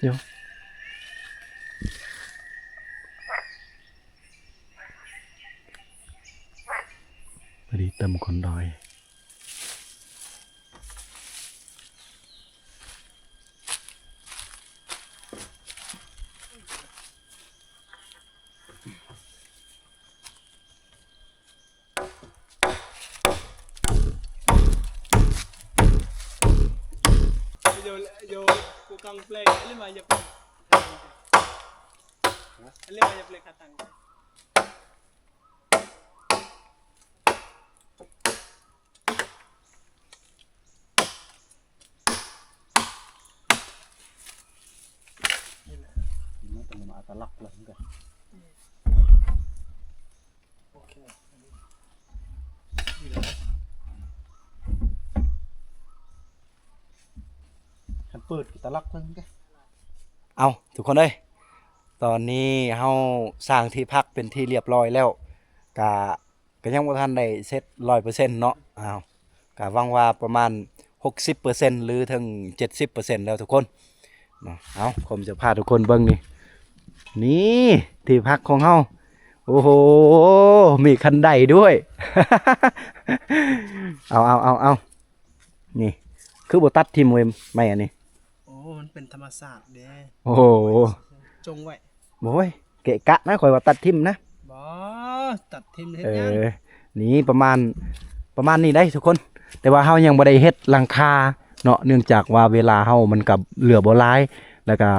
ດຽວ ພໍດີເຕີມຄົນດອຍ. ຄັນເປີດກະຕະລັກເບິ່ງເດ້. ເອົາ ທຸກຄົນເອີຍ ຕອນນີ້ເຮົາສ້າງທີ່ພັກເປັນທີ່ລຽບລ້ອຍແລ້ວ ກະ ກະຍັງບໍ່ທັນໄດ້ເສັດຮ້ອຍເປີເຊັນເນາະ. ເອົາ ກະຫວັງວ່າປະມານຫົກສິບເປີເຊັນ ຫຼື ເຖິງເຈັດສິບເປີເຊັນແລ້ວທຸກຄົນເນາະ. ເອົາ ຜົມຈະພາທຸກຄົນເບິ່ງນີ້ ນີ້ທີ່ພັກຂອງເຮົາ. ໂອ້ໂຫ ມີຄັນໄດດ້ວຍ. ເອົາ ເອົາ ເອົາ ເອົາ ນີ້ ຄືບໍ່ຕັດຖິ້ມເວີຍ ໄມ້ອັນນີ້? ໂອ້ ມັນເປັນທຳມະຊາດເດ້. ໂອ້ໂຫ ຈົ່ງໄວ້. ໂອ້ຍ ເກະກະນະ ຂ້ອຍວ່າຕັດຖິ້ມນະ. ບໍ່ ຕັດຖິ້ມເຮັດຫຍັງ? ເອີ ນີ້ປະມານ ປະມານນີ້ໄດ໋ທຸກຄົນ ແຕ່ວ່າເຮົາຍັງບໍ່ໄດ້ເຮັດຫຼັງຄາເນາະ ເນື່ອງຈາກວ່າເວລາເຮົາມັນກະເຫຼືອບໍ່ຫຼາຍ ແລ້ວກະ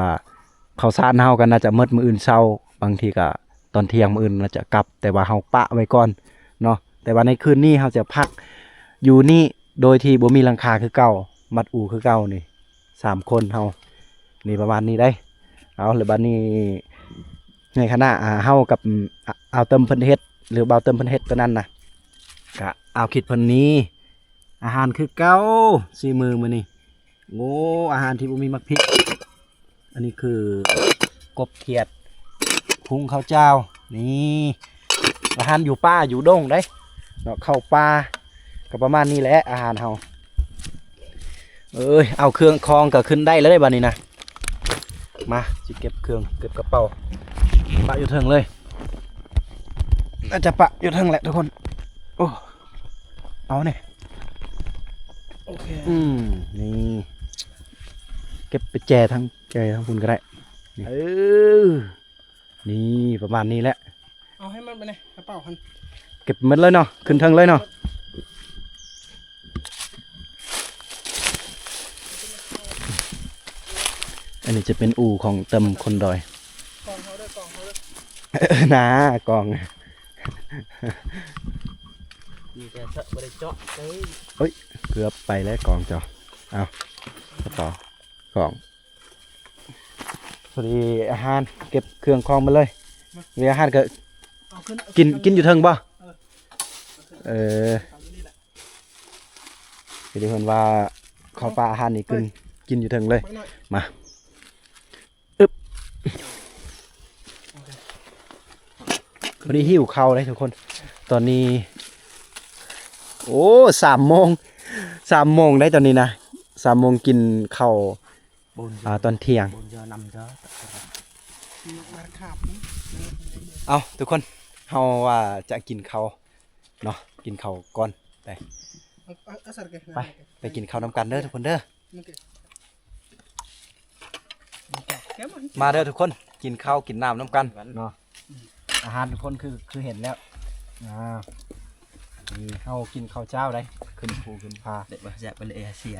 ເຂົ້າສານເຮົາກະໜ້າຈະໝົດມື້ອື່ນເຊົ້າ ບາງທີກະຕອນທ່ຽງມື້ອື່ນໜ້າຈະກັບ ແຕ່ວ່າເຮົາປະໄວ້ກ່ອນເນາະ. ແຕ່ວ່າໃນຄືນນີ້ເຮົາຈະພັກຢູ່ນີ້ໂດຍທີ່ບໍ່ມີຫຼັງຄາຄືເກົ່າ ມັດອູຄືເກົ່ານີ້ ສາມຄົນເຮົາ ນີ້ປະມານນີ້ໄດ໋. ເອົາ ແລ້ວບາດນີ້ໃນຂະນະ ອ່າ ເຮົາກັບ ອາ ອາວເຕີມເພິ່ນເຮັດ ຫຼື ບ່າວເຕີມເພິ່ນເຮັດຕົວນັ້ນນະ ກະອາວຄິດເພິ່ນນີ້ ອາຫານຄືເກົ່າ ສີ່ມື້ມື້ນີ້. ໂອ້ ອາຫານທີ່ບໍ່ມີໝາກພິກ ອັນນີ້ຄືກົບຂຽດ ຫຸງເຂົ້າຈ້າວ. ນີ້ອາຫານຢູ່ປ່າຢູ່ດົງເດ້ເນາະ ເຂົ້າປ່າ ກະປະມານນີ້ແຫຼະອາຫານເຮົາ. ເອີຍ ເອົາເຄື່ອງຂອງກະຂຶ້ນໄດ້ແລ້ວເດ້ບາດນີ້ນະ. ມາ ຊິເກັບເຄື່ອງ ເກັບກະເປົາ ປະຢູ່ເທິງເລີຍ ໜ້າຈະປະຢູ່ເທິງແຫຼະທຸກຄົນ. ໂອ້ ເອົານີ້ ໂອເຄ ອືມ ນີ້ ເກັບໄປແຈທັງ ແຈທັງພຸ້ນກະໄດ້. ເອີ ນີ້ປະມານນີ້ແຫຼະ. ເອົາໃຫ້ມັນໄປໃນກະເປົາຫັ້ນ ເກັບໝົດເລີຍເນາະ ຂຶ້ນເທິງເລີຍເນາະ. ອັນນີ້ຈະເປັນອູ່ຂອງເຕີມຄົນດອຍ ກອງເຮົາເດີ ກອງເຮົາເດີ ນາ ກອງ ມີແຕ່ເຈາະ ບໍ່ໄດ້ເຈາະເອີຍ. ໂອ້ຍ ເກືອບໄປແລ້ວກອງເຈົ້າ. ເອົາ ກະເປົາ ຂອງ ພໍດີອາຫານ ເກັບເຄື່ອງຂອງມາເລີຍ ມີອາຫານກະ ເອົາຂຶ້ນ ກິນ ເອົາຂຶ້ນ ກິນຢູ່ເທິງບໍ່? ເອີ ເອີ ເອົາຂຶ້ນ ພໍດີເພິ່ນວ່າເຂົ້າປ່າອາຫານນີ້ກິນ ເອີຍ ກິນຢູ່ເທິງເລີຍ ມາ ອຶບ ໂອເຄ ພໍດີຫິວເຂົ້າເດ້ທຸກຄົນ ຕອນນີ້ ໂອ້ ສາມໂມງ ສາມໂມງໄດ໋ຕອນນີ້ນະ ສາມໂມງກິນເຂົ້າ ອ່າ ຕອນທ່ຽງ. ເອົາ ທຸກຄົນ ເຮົາວ່າຈະກິນເຂົ້າເນາະ ກິນເຂົ້າກ່ອນ ໄປ ເອົາ ເອົາ ເອົາ ໄປ ໄປກິນເຂົ້ານຳກັນເດີທຸກຄົນເດີ. ມາເດີທຸກຄົນ ກິນເຂົ້າກິນນ້ຳນຳກັນເນາະ. ອາຫານທຸກຄົນຄື ຄືເຫັນແລ້ວ ອ່າ ນີ້ເຮົາກິນເຂົ້າເຈົ້າໄດ໋ ຂຶ້ນພູຂຶ້ນຜາ ເດະ ແຊບໄປເລີຍ ເສຍ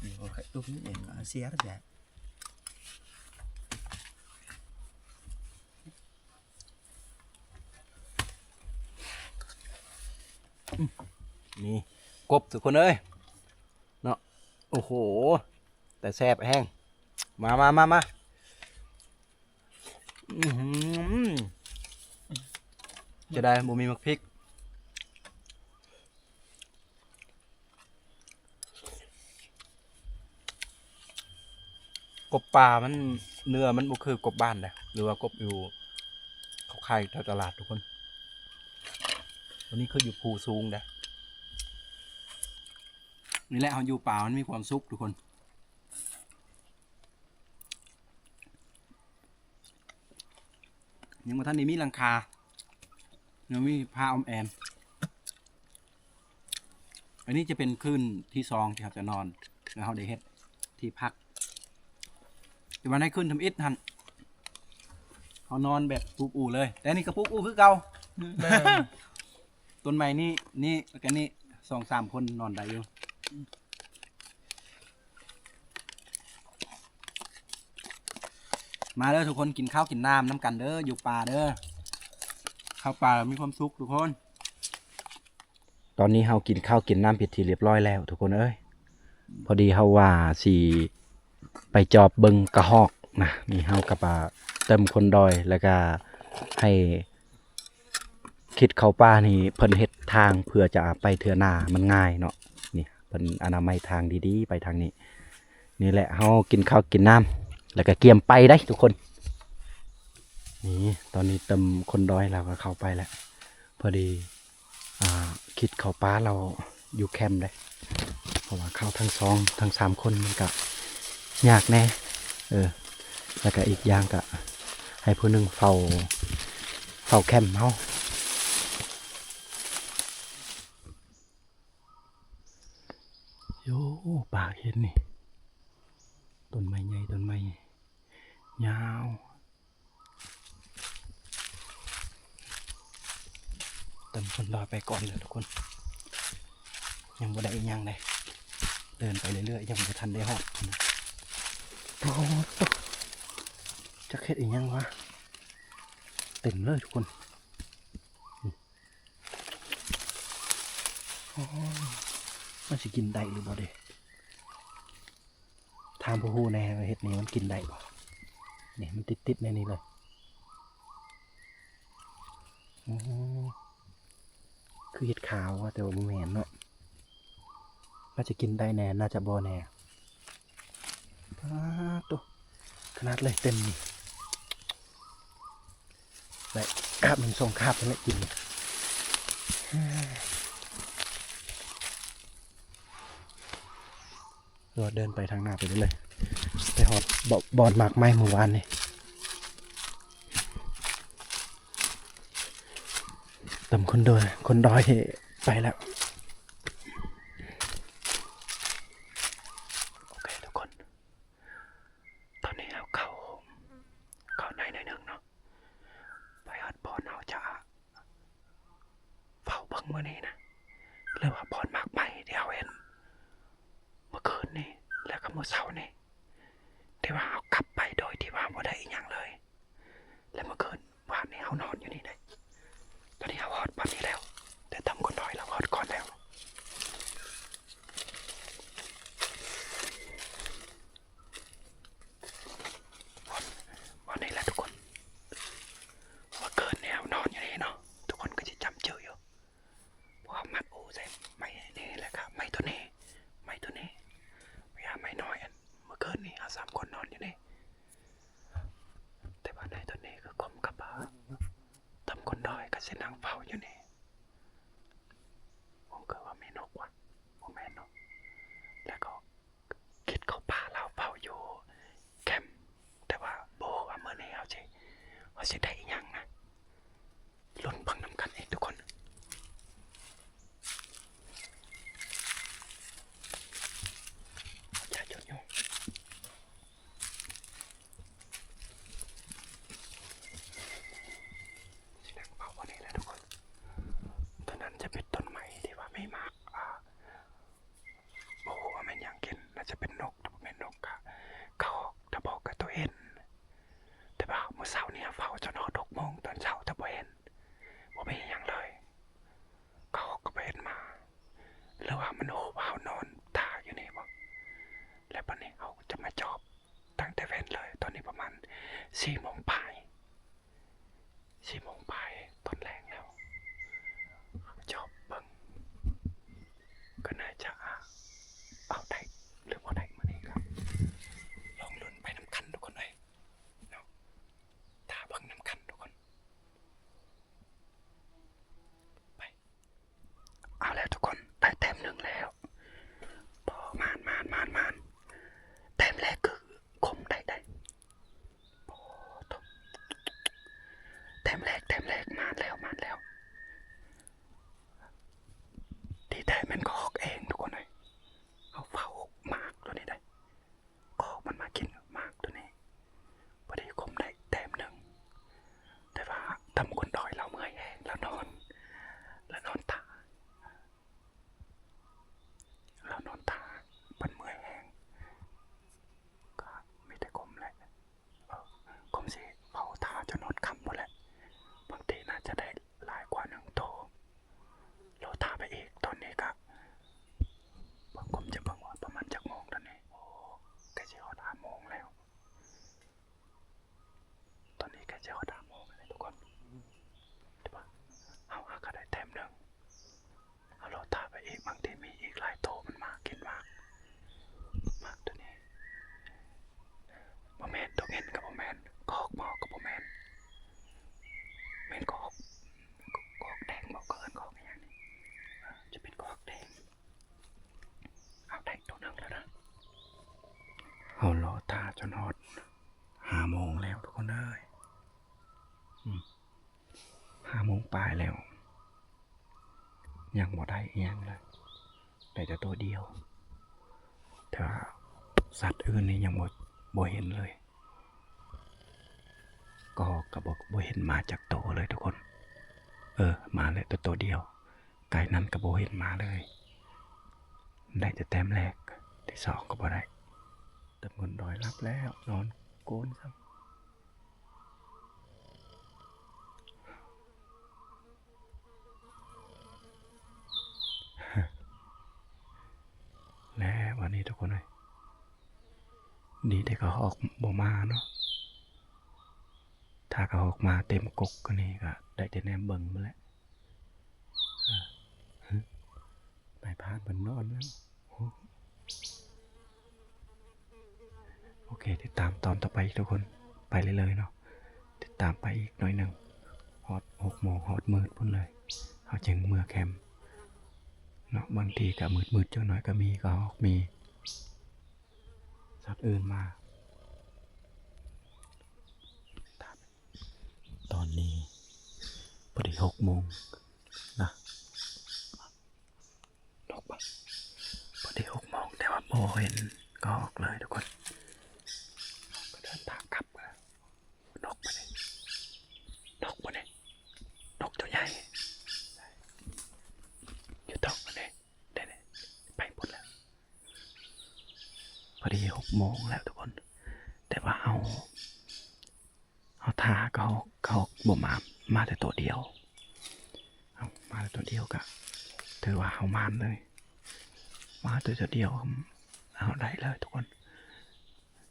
ນີ້ ໂອເຄ ຕຸ້ມ ເສຍແຊບ. ນີ້ ກົບທຸກຄົນເອີຍເນາະ ໂອ້ໂຫ ແຕ່ແຊບແຮງ ມາ ມາ ມາ ມາ ອືຫື ຈະໄດ້ບໍ່ມີໝາກພິກ. ກົບປ່າມັນ ເນື້ອມັນບໍ່ຄືກົບບ້ານເດ້ ຫຼືວ່າກົບຢູ່ເຂົາຂາຍແຖວຕະຫຼາດທຸກຄົນ ອັນນີ້ຄືຢູ່ພູສູງເດ້. ນີ້ແຫຼະ ເຮົາຢູ່ປ່າມັນມີຄວາມສຸກທຸກຄົນ. ຍັງບໍ່ທັນໄດ້ມີຫຼັງຄາ ຍັງມີຜ້າອ້ອມແອນ. ອັນນີ້ຈະເປັນຄືນທີສອງທີ່ເຮົາຈະນອນ ແລ້ວເຮົາໄດ້ເຮັດທີ່ພັກ. ແຕ່ວ່າໃນຄືນທຳອິດຫັ້ນ ເຮົານອນແບບປູບອູ່ເລີຍ, ແຕ່ນີ້ກໍປູບອູ່ຄືເກົ່າ. ແມ່ນ. ຕົ້ນໄມ້ນີ້ ນີ້ ແລ້ວກໍນີ້ ສອງສາມຄົນນອນໄດ້ຢູ່. ມາເດີທຸກຄົນ ກິນເຂົ້າກິນນ້ຳນຳກັນເດີ ຢູ່ປ່າເດີ ເຂົ້າປ່າມີຄວາມສຸກທຸກຄົນ. ຕອນນີ້ເຮົາກິນເຂົ້າກິນນ້ຳເປັນທີ່ລຽບຮ້ອຍແລ້ວທຸກຄົນເອີຍ. ພໍດີເຮົາວ່າຊິໄປຈອບເບິ່ງກະຮອກນະ. ນີ້ເຮົາກໍປະເຕີມຄົນດອຍ ແລ້ວກໍໃຫ້ ເຂດເຂົ້າປ່ານີ້ເພິ່ນເຮັດທາງເພື່ອຈະໄປເທື່ອໜ້າມັນງ່າຍເນາະ. ນີ້ເພິ່ນອະນາໄມທາງດີໆ ໄປທາງນີ້. ນີ້ແຫຼະ ເຮົາກິນເຂົ້າກິນນ້ຳ ແລ້ວກໍກຽມໄປໄດ໋ທຸກຄົນ. ນີ້ຕອນນີ້ເຕີມຄົນດອຍລາວກໍເຂົ້າໄປແລ້ວ. ພໍດີ ອ່າ ຄິດເຂົ້າປ່າລາວຢູ່ແຄມເດ້ ເພາະວ່າເຂົ້າທັງສອງທັງສາມຄົນມັນກະຍາກແດ່. ເອີ ແລ້ວກະອີກຢ່າງກະໃຫ້ຜູ້ໜຶ່ງເຝົ້າ ເຝົ້າແຄມເຮົາ. ໂອ້ ປາກເຫັນນີ້ ຕົ້ນໄມ້ໃຫຍ່ ຕົ້ນໄມ້ຍາວ. ເຕີມຄົນດອຍໄປກ່ອນເດີທຸກຄົນ ຍັງບໍ່ໄດ້ອີ່ຫຍັງເດ້ ເດີນໄປເລື້ອຍໆ ຍັງບໍ່ທັນໄດ້ຮອດ. ໂອ້ໂຕ ຈັກເຮັດອີ່ຫຍັງວະ ເຕັມເລີຍທຸກຄົນ. ໂອ້ ມັນຊິກິນໄດ້ຫຼືບໍ່ເດ? ຖາມຜູ້ຮູ້ແດ່ວ່າເຮັດນີ້ມັນກິນໄດ້ບໍ່? ນີ້ມັນຕິດໆໃນນີ້ເລີຍ. ໂອ້ ຄືເຫັດຂາວວ່າ ແຕ່ວ່າບໍ່ແມ່ນເນາະ. ໜ້າຈະກິນໄດ້ແດ່ ໜ້າຈະບໍ່ແດ່. ປາດໂຕ ຂະໜາດເລີຍເຕັມນີ້. ໄດ້ຄາບໜຶ່ງສອງຄາບນີ້ແຫຼະກິນ. ເດີນໄປທາງໜ້າໄປເລື້ອຍໆ ໄປຮອດ ບ່ອນໝາກໄມ້ມື້ວານນີ້. ຕຳຄົນດອຍ ຄົນດອຍໄປແລ້ວ. ໂອເຄທຸກຄົນ ຕອນນີ້ເຮົາເຂົ້າ ເຂົ້າໃນໜ້ອຍໜຶ່ງເນາະ ໄປຮອດບ່ອນເຮົາຈະເຝົ້າເບິ່ງມື້ນີ້ນະ ຫຼືວ່າບ່ອນໝາກໄມ້ທີ່ເຮົາເຫັນມື້ຄືນນີ້ ແລ້ວກໍມື້ເຊົ້ານີ້ ທີ່ວ່າເຮົາກັບໄປໂດຍທີ່ວ່າບໍ່ໄດ້ອີ່ຫຍັງເລີຍ ແລະ ມື້ຄືນວານນີ້ເຮົານອນຢູ່ນີ້ເດ້. ຕອນນີ້ເຮົາຮອດບ່ອນນີ້ແລ້ວ ແຕ່ຕຳຄົນດອຍລາວຮອດກ່ອນແລ້ວ. ບ່ອນ ບ່ອນນີ້ແຫຼະທຸກຄົນ ວ່າເກີດແນວນອນຢູ່ນີ້ເນາະ ທຸກຄົນກໍຊິຈຳຈື່ຢູ່ ເພາະວ່າມັດອູ່ໃສ່ໄມ້ນີ້ ແລ້ວກໍໄມ້ໂຕນີ້ ໄມ້ໂຕນີ້ ໄມ້ ໄມ້ນ້ອຍ ອັນມື້ຄືນນີ້ເຮົາສາມຄົນນອນຢູ່ນີ້. ແຕ່ວ່າໃນຕອນນີ້ກໍຄົມກັບ ອ່າ ຕຳຄົນດອຍກໍຊິນັ່ງເຝົ້າຢູ່ນີ້. ຜົມເກີດວ່າມີນົກວະ ບໍ່ແມ່ນເນາະ ແລ້ວກໍຄິດເຂົ້າປ່າລາວເຝົ້າຢູ່ແຄມ ແຕ່ວ່າບໍ່ຮູ້ວ່າມື້ນີ້ເຮົາຊິ ເຮົາຊິໄດ້ອີ່ຫຍັງນະ ລຸ້ນເບິ່ງນຳກັນອີກທຸກຄົນ. ຢ່າຢຸດຢູ່ ຊິນັ່ງເຝົ້າບ່ອນນີ້ແຫຼະທຸກຄົນ. ຕົວນັ້ນຈະເປັນຕົ້ນໄມ້ທີ່ວ່າມີໝາກ ອ່າ ບໍ່ຮູ້ວ່າແມ່ນຫຍັງກິນ ໜ້າຈະເປັນນົກ ຖ້າບໍ່ແມ່ນນົກກະເຂົາອອກ ຖ້າບໍ່ກະໂຕເຫັນ. ແຕ່ວ່າມື້ເຊົ້ານີ້ເຝົ້າຈົນຮອດຫົກໂມງຕອນເຊົ້າ ແຕ່ບໍ່ເຫັນ ບໍ່ມີຫຍັງເລີຍ. ເຂົາອອກກະບໍ່ເຫັນມາ ຫຼືວ່າມັນຮູ້ວ່າເຮົານອນຖ້າຢູ່ນີ້ບໍ? ແລ້ວບັດນີ້ເຮົາຈະມາຈອບຕັ້ງແຕ່ເວັນເລີຍ ຕອນນີ້ປະມານສີ່ໂມງປາຍ ສີ່ໂມງປາຍຕອນແລງແລ້ວ ຈອບເບິ່ງ ກໍໜ້າຈະເອົາໄດ້ ຫຼືບໍ່ໄດ້ມື້ນີ້ ກໍລອງລຸ້ນໄປນຳກັນທຸກຄົນເອີຍເນາະ ຖ້າເບິ່ງນຳກັນທຸກຄົນ. ໄປ ເອົາແລ້ວທຸກຄົນ ໄດ້ແຕ້ມໜຶ່ງແລ້ວ ບໍ່ ໝານ ໝານ ໝານ ໝານ ແຕ້ມແລກຄືຄົມໄດ້ ໄດ້ ບໍ່ ຕົກ ແຕ້ມແລກ ແຕ້ມແລກ ມາແລ້ວ ມາແລ້ວ. ທີ່ແທ້ແມ່ນກະຮອກເອງທຸກຄົນເອີຍ. ເຮົາເຝົ້າໝາກໂຕນີ້ໄດ໋. ກະຮອກມັນມາກິນໝາກໂຕນີ້. ພໍດີກົມໄດ້ແຕ້ມໜຶ່ງ. ແຕ່ວ່າຕຳຄົນດອຍລາວເມື່ອຍແຮງ ລາວນອນ ລາວນອນທ່າ ລາວນອນທ່າ ເພິ່ນເມື່ອຍແຮງ. ກະມີແຕ່ກົມແຫຼະ. ເອີ ກົມຊິເຝົ້າທ່າຈົນຮອດຄ່ຳພຸ້ນແຫຼະ. ບາງທີໜ້າຈະໄດ້ຫຼາຍກວ່າໜຶ່ງໂຕ. ລໍຖ້າໄປອີກ. ຕອນນີ້ກະ ເບິ່ງ ກົມຈະເບິ່ງວ່າປະມານຈັກໂມງຕອນນີ້. ໂອ້ ໃກ້ຊິຮອດຫ້າໂມງແລ້ວ. ຕອນນີ້ໃກ້ຊິຮອດຫ້າໂມງແລ້ວທຸກຄົນ. ແຕ່ວ່າເຮົາຫາກະໄດ້ແຕ້ມໜຶ່ງ. ເຮົາລໍຖ້າໄປອີກ. ບາງທີມີອີກຫຼາຍໂຕມັນມາກິນໝາກ. ໝາກໂຕນີ້ ບໍ່ແມ່ນ ຕົວເງິນກະບໍ່ແມ່ນ ກະຮອກໝໍກະບໍ່ແມ່ນ. ແມ່ນກະຮອກ ກະຮອກແດງບໍ? ເຂົາເອີ້ນກະຮອກອີ່ຫຍັງນີ້? ຈະເປັນກະຮອກແດງ. ເຮົາໄດ້ໂຕໜຶ່ງແລ້ວນະ. ເຮົາລໍຖ້າຈົນຮອດຫ້າໂມງແລ້ວທຸກຄົນເອີຍ. ອືມ ຫ້າໂມງປາຍແລ້ວ ຍັງບໍ່ໄດ້ອີ່ຫຍັງເລີຍ. ໄດ້ແຕ່ໂຕດຽວ. ແຕ່ວ່າສັດອື່ນນີ້ຍັງບໍ່ ບໍ່ເຫັນເລີຍ. ກະຮອກກະບໍ່ ບໍ່ເຫັນມາຈັກໂຕເລີຍທຸກຄົນ. ເອີ ມາແລ້ວແຕ່ໂຕດຽວ. ໄກ່ນັ້ນກະບໍ່ເຫັນມາເລີຍ. ໄດ້ແຕ່ແຕ້ມແລກ ທີ່ສອງກະບໍ່ໄດ້. ຕຳຄົນດອຍຫຼັບແລ້ວ ນອນໂກນຊ້ຳ. ແລ້ວບາດນີ້ທຸກຄົນເອີຍ ດີແຕ່ກະຮອກບໍ່ມາເນາະ. ຖ້າກະຮອກມາເຕັມກົກກະນີ້ກະໄດ້ແຕ່ແນມເບິ່ງພຸ້ນແຫຼະ. ນາຍພານເພິ່ນນອນແລ້ວ. ໂອເຄ ຕິດຕາມຕອນຕໍ່ໄປທຸກຄົນ ໄປເລື້ອຍໆເນາະ. ຕິດຕາມໄປອີກໜ້ອຍໜຶ່ງ ຮອດຫົກໂມງ ຮອດມືດພຸ້ນເລີຍ ເຮົາຈຶ່ງເມືອແຄມເນາະ. ບາງທີກະມືດໆຈັກໜ້ອຍກະມີ ກະຮອກມີ ສັດອື່ນມາ. ຕອນນີ້ພໍດີຫົກໂມງນະ. ນົກ ພໍດີຫົກໂມງ ແຕ່ວ່າບໍ່ເຫັນກະຮອກເລີຍທຸກຄົນ. ກະເດີນທາງກັບ. ນົກບາດນີ້ ນົກບາດນີ້ ນົກໂຕໃຫຍ່ ຢູ່ຕົກບາດນີ້ ໄດ້ ໄດ້ໄປພຸ້ນແລ້ວ. ພໍດີຫົກໂມງແລ້ວທຸກຄົນ ແຕ່ວ່າເຮົາ ເຮົາຖ້າກະຮອກ ກະຮອກບໍ່ມາ ມາແຕ່ໂຕດຽວ. ເອົາ ມາແຕ່ໂຕດຽວກະຖືວ່າເຮົາໝານເລີຍ. ມາແຕ່ໂຕດຽວ ເຮົາໄດ້ເລີຍທຸກຄົນ.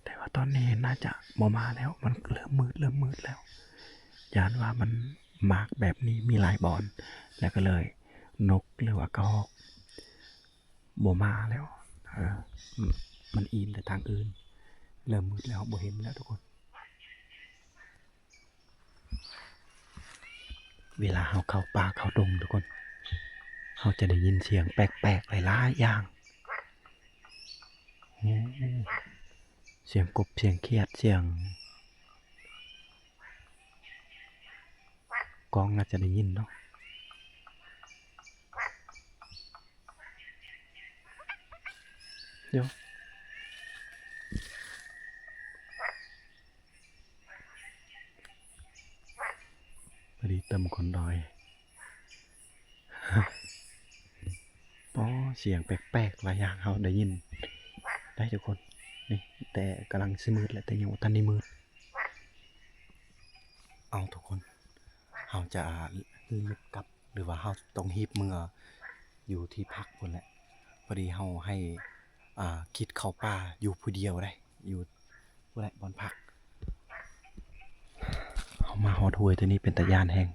ແຕ່ວ່າຕອນນີ້ໜ້າຈະບໍ່ມາແລ້ວ ມັນເລີ່ມມືດ ເລີ່ມມືດແລ້ວ. ຢ້ານວ່າມັນ ໝາກແບບນີ້ມີຫຼາຍບ່ອນ ແລ້ວກະເລີຍນົກ ຫຼືວ່າກະຮອກ ບໍ່ມາແລ້ວ. ເອີ ມັນອີ່ມແຕ່ທາງອື່ນ. ເລີ່ມມືດແລ້ວ ເຮົາບໍ່ເຫັນແລ້ວທຸກຄົນ. ເວລາເຮົາເຂົ້າປ່າເຂົ້າດົງທຸກຄົນ ເຮົາຈະໄດ້ຍິນສຽງແປກໆຫຼາຍໆຢ່າງ. ໂອ້ ສຽງກົບ ສຽງຂຽດ ສຽງ ກ້ອງໜ້າຈະໄດ້ຍິນເນາະ. ດຽວ ພໍດີເຕີມຄົນດອຍ. ອໍ ສຽງແປກໆຫຼາຍຢ່າງເຮົາໄດ້ຍິນໄດ໋ທຸກຄົນ. ນີ້ ແຕ່ກຳລັງຊິມືດແຫຼະ ແຕ່ຍັງບໍ່ທັນໄດ້ມືດ. ເອົາ ທຸກຄົນ ເຮົາຈະ ອ່າ ຮີບກັບ ຫຼືວ່າເຮົາຕ້ອງຮີບເມືອຢູ່ທີ່ພັກພຸ້ນແຫຼະ. ພໍດີເຮົາໃຫ້ ອ່າ ຄິດເຂົ້າປ່າຢູ່ຜູ້ດຽວໄດ໋ ຢູ່ພຸ້ນແຫຼະບ່ອນພັກ. ເຮົາມາຮອດຫ້ວຍໂຕນີ້ເປັນຕາຢ້ານແຮງ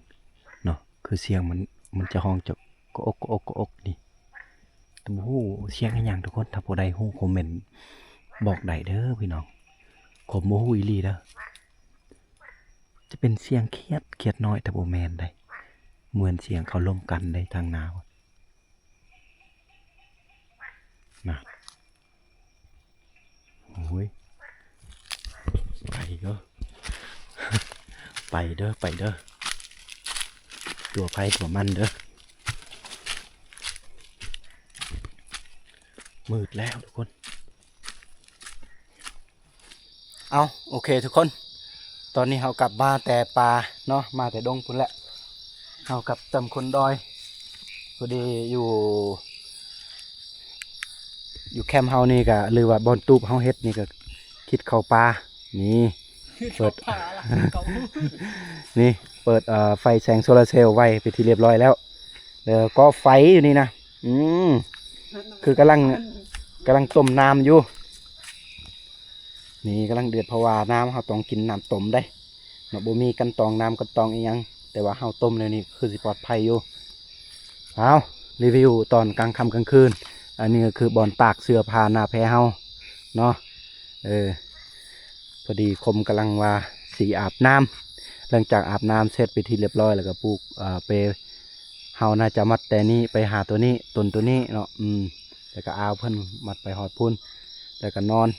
ເນາະ ຄືສຽງມັນ ມັນຈະຮ້ອງຈະກະອົກ ກະອົກ ກະອົກນີ້. ແຕ່ບໍ່ຮູ້ສຽງອີ່ຫຍັງທຸກຄົນ ຖ້າຜູ້ໃດຮູ້ຄອມເມັນບອກໄດ້ເດີພີ່ນ້ອງ. ຂ້ອຍບໍ່ຮູ້ອີ່ຫຼີເດີ. ຈະເປັນສຽງຂຽດ ຂຽດນ້ອຍ ແຕ່ບໍ່ແມ່ນໃດ໋. ເໝືອນສຽງເຂົາລົມກັນໃດ໋ ທາງໜ້າພຸ້ນນະ. ໂອ້ຍ ໄປເດີ ໄປເດີ ໄປເດີ. ຕົວໃຜຕົວມັນເດີ. ມືດແລ້ວທຸກຄົນ. ເອົາ ໂອເຄທຸກຄົນ, ຕອນນີ້ເຮົາກັບມາແຕ່ປ່າເນາະ, ມາແຕ່ດົງພຸ້ນແຫຼະ. ເຮົາກັບຈຳຄົນດອຍ ພໍດີຢູ່ ຢູ່ແຄມເຮົານີ້ກະ ຫຼືວ່າບ່ອນຕູບເຮົາເຮັດນີ້ກະ ຄິດເຂົ້າປ່າ. ນີ້ ເປີດ ນີ້ ເປີດ ເອີ ໄຟແສງໂຊລາເຊວໄວ້ເປັນທີ່ລຽບຮ້ອຍແລ້ວ. ແລ້ວກໍໄຟຢູ່ນີ້ນະ ອືມ ຄືກຳລັງ ກຳລັງຕົ້ມນ້ຳຢູ່. ນີ້ກຳລັງເດືອດ ເພາະວ່ານ້ຳເຮົາຕ້ອງກິນນ້ຳຕົ້ມເດ້ເນາະ, ບໍ່ມີກັ່ນຕອງ ນ້ຳກັ່ນຕອງອີ່ຫຍັງ, ແຕ່ວ່າເຮົາຕົ້ມແນວນີ້ຄືຊິປອດໄພຢູ່. ເອົາ ຣີວິວຕອນກາງຄ່ຳກາງຄືນ. ອັນນີ້ກໍຄືບ່ອນຕາກເສື້ອຜ້າໜ້າແພເຮົາເນາະ. ເອີ ພໍດີຄົມກຳລັງວ່າຊິອາບນ້ຳ, ຫຼັງຈາກອາບນ້ຳເສັດເປັນທີ່ລຽບຮ້ອຍແລ້ວກໍປູກ ເອີ ເປ ເຮົາໜ້າຈະມັດແຕ່ນີ້ໄປຫາຕົວນີ້ ຕົ້ນຕົວນີ້ເນາະ. ອືມ ແລ້ວກໍອາວເພິ່ນມັດໄປຮອດພຸ້ນ ແລ້ວກໍນອນ.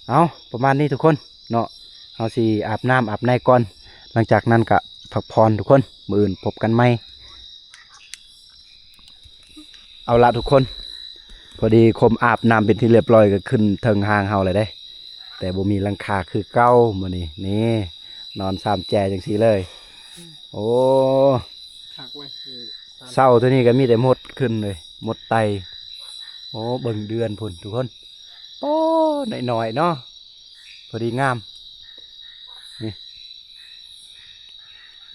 ເອົາ ປະມານນີ້ທຸກຄົນເນາະ, ເຮົາຊິອາບນ້ຳອາບໃນກ່ອນ, ຫຼັງຈາກນັ້ນກະພັກຜ່ອນທຸກຄົນ, ມື້ອື່ນພົບກັນໃໝ່. ເອົາລະທຸກຄົນ, ພໍດີຄົມອາບນ້ຳເປັນທີ່ລຽບຮ້ອຍ ກໍຂຶ້ນເທິງຮ່າງເຮົາແລ້ວເດ້, ແຕ່ບໍ່ມີຫຼັງຄາຄືເກົ່າມື້ນີ້. ນີ້ ນອນສາມແຈຈັ່ງຊີ້ເລີຍ. ໂອ້ ຄັກເວີຍ. ເສົາຕົວນີ້ກໍມີແຕ່ມົດຂຶ້ນເລີຍ, ມົດໄຕ່. ໂອ້ ເບິ່ງເດືອນພຸ້ນທຸກຄົນ. ໂອ້ ນ້ອຍໆເນາະ, ພໍດີງາມ. ນີ້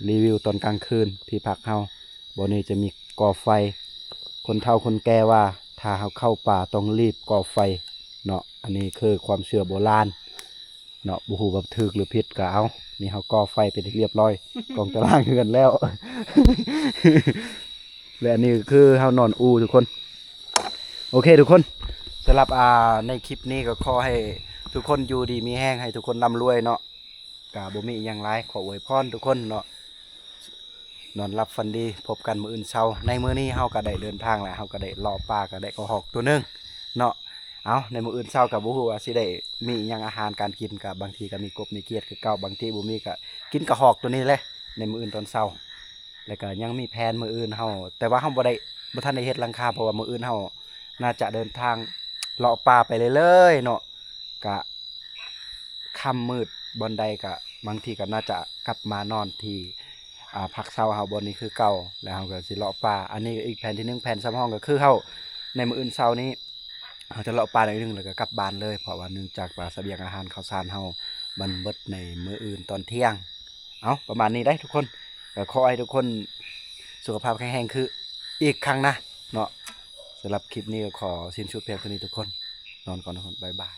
ຣີວິວຕອນກາງຄືນທີ່ພັກເຮົາ. ບ່ອນນີ້ຈະມີກໍ່ໄຟ. ຄົນເຖົ້າຄົນແກ່ວ່າ ຖ້າເຮົາເຂົ້າປ່າຕ້ອງລີບກໍ່ໄຟເນາະ. ອັນນີ້ຄືຄວາມເຊື່ອໂບລານເນາະ, ບໍ່ຮູ້ວ່າຖືກຫຼືຜິດກໍເອົາ. ນີ້ເຮົາກໍ່ໄຟເປັນທີ່ລຽບຮ້ອຍ ກອງຕາລາງເຮືອນແລ້ວ. ແລະ ອັນນີ້ກໍຄືເຮົານອນອູ່ທຸກຄົນ. ໂອເຄທຸກຄົນ, ສຳລັບ ອ່າ ໃນຄລິບນີ້ກໍຂໍໃຫ້ທຸກຄົນຢູ່ດີມີແຮງ, ໃຫ້ທຸກຄົນລ່ຳລວຍເນາະ. ກະບໍ່ມີອີ່ຫຍັງຫຼາຍ, ຂໍອວຍພອນທຸກຄົນເນາະ, ນອນຫຼັບຝັນດີ, ພົບກັນມື້ອື່ນເຊົ້າ. ໃນມື້ນີ້ເຮົາກະໄດ້ເດີນທາງແລ້ວ, ເຮົາກະໄດ້ເລາະປ່າ, ກະໄດ້ກະຮອກຕົວໜຶ່ງເນາະ. ເອົາ ໃນມື້ອື່ນເຊົ້າກະບໍ່ຮູ້ວ່າຊິໄດ້ມີອີ່ຫຍັງອາຫານການກິນ, ກະບາງທີກະມີກົບມີກຽດຄືເກົ່າ, ບາງທີບໍ່ມີກະກິນກະຮອກຕົວນີ້ແຫຼະ ໃນມື້ອື່ນຕອນເຊົ້າ. ແລ້ວກະຍັງມີແຜນມື້ອື່ນເຮົາ, ແຕ່ວ່າເຮົາບໍ່ໄດ້ ບໍ່ທັນໄດ້ເຮັດຫຼັງຄາ, ເພາະວ່າມື້ອື່ນເຮົາໜ້າຈະເດີນທາງເລາະປ່າໄປເລື້ອຍໆເນາະ. ກະ ຄ່ຳມືດບ່ອນໃດກະ ບາງທີກະໜ້າຈະກັບມານອນທີ່ ອ່າ ພັກເຊົາເຮົາບ່ອນນີ້ຄືເກົ່າ, ແລ້ວເຮົາກະຊິເລາະປ່າ. ອັນນີ້ກະອີກແຜນທີໜຶ່ງ, ແຜນສຳຮອງກະຄືເຮົາ ໃນມື້ອື່ນເຊົ້ານີ້ ເຮົາຈະເລາະປ່າໜ້ອຍໜຶ່ງ ແລ້ວກະກັບບ້ານເລີຍ, ເພາະວ່າເນື່ອງຈາກວ່າສະບຽງອາຫານເຂົ້າສານເຮົາມັນເບິດໃນມື້ອື່ນຕອນທ່ຽງ. ເອົາ ປະມານນີ້ເດ້ທຸກຄົນ, ກະຂໍໃຫ້ທຸກຄົນສຸຂະພາບແຂງແຮງຄືອີກຄັ້ງນະເນາະ. ສຳລັບຄລິບນີ້ກະຂໍສິ້ນສຸດພຽງເທົ່ານີ້ທຸກຄົນ, ນອນກ່ອນທຸກຄົນ, ບາຍບາຍ.